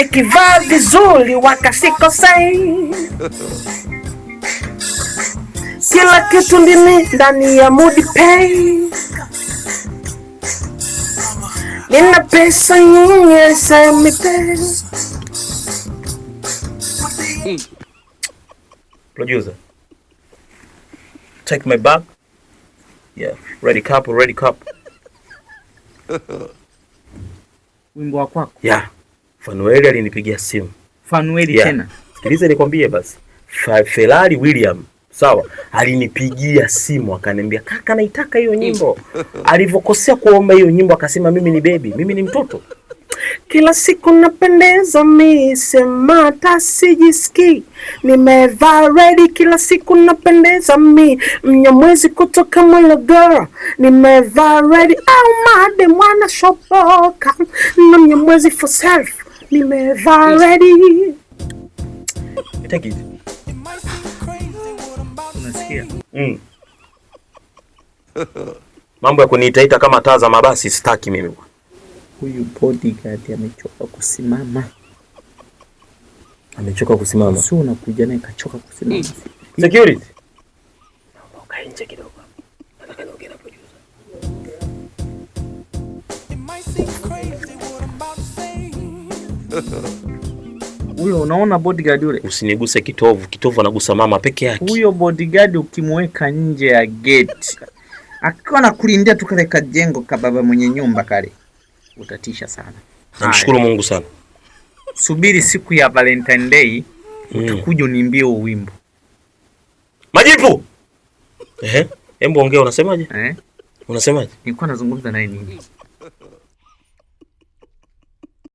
Nikivaa vizuri wakasikosei. Kila kitu ndimi ndani ya Mudi Pay. Nina pesa nyingi semi pay. Producer, take my bag. Yeah, ready couple, ready couple. Wimbo wa kwako. Yeah. Fanueli alinipigia simu. Fanueli Yeah. tena. Sikiliza nikwambie basi. Ferrari William, sawa, alinipigia simu akaniambia, "Kaka, naitaka hiyo nyimbo." Alivyokosea kuomba hiyo nyimbo akasema mimi ni baby, mimi ni mtoto. Kila siku napendeza mi, sema hata sijisikii. Nimevaa ready kila siku napendeza mi, Mnyamwezi kutoka Morogoro. Nimevaa ready au made mwana shopoka na Mnyamwezi for self. Nimevaa ready. Take it. Unasikia? Mambo ya kuniitaita kama taa za mabasi sitaki mimi bwana. Huyu bodyguard amechoka kusimama. Amechoka kusimama. Sio unakuja naye kachoka kusimama. Security. Naomba ukae nje kidogo. Nataka niongee na producer. It might seem crazy what I'm about to say. Huyo unaona bodyguard yule? Usiniguse kitovu, kitovu anagusa mama peke yake. Huyo bodyguard ukimweka nje ya gate akiwa anakulindia tu kale kajengo ka baba mwenye nyumba kale, utatisha sana. Namshukuru Mungu sana. Subiri siku ya Valentine Day utakuja uniimbie huo wimbo. Majipu. Ehe, hebu ongea, unasemaje? Eh? Unasemaje? Nilikuwa nazungumza naye nini?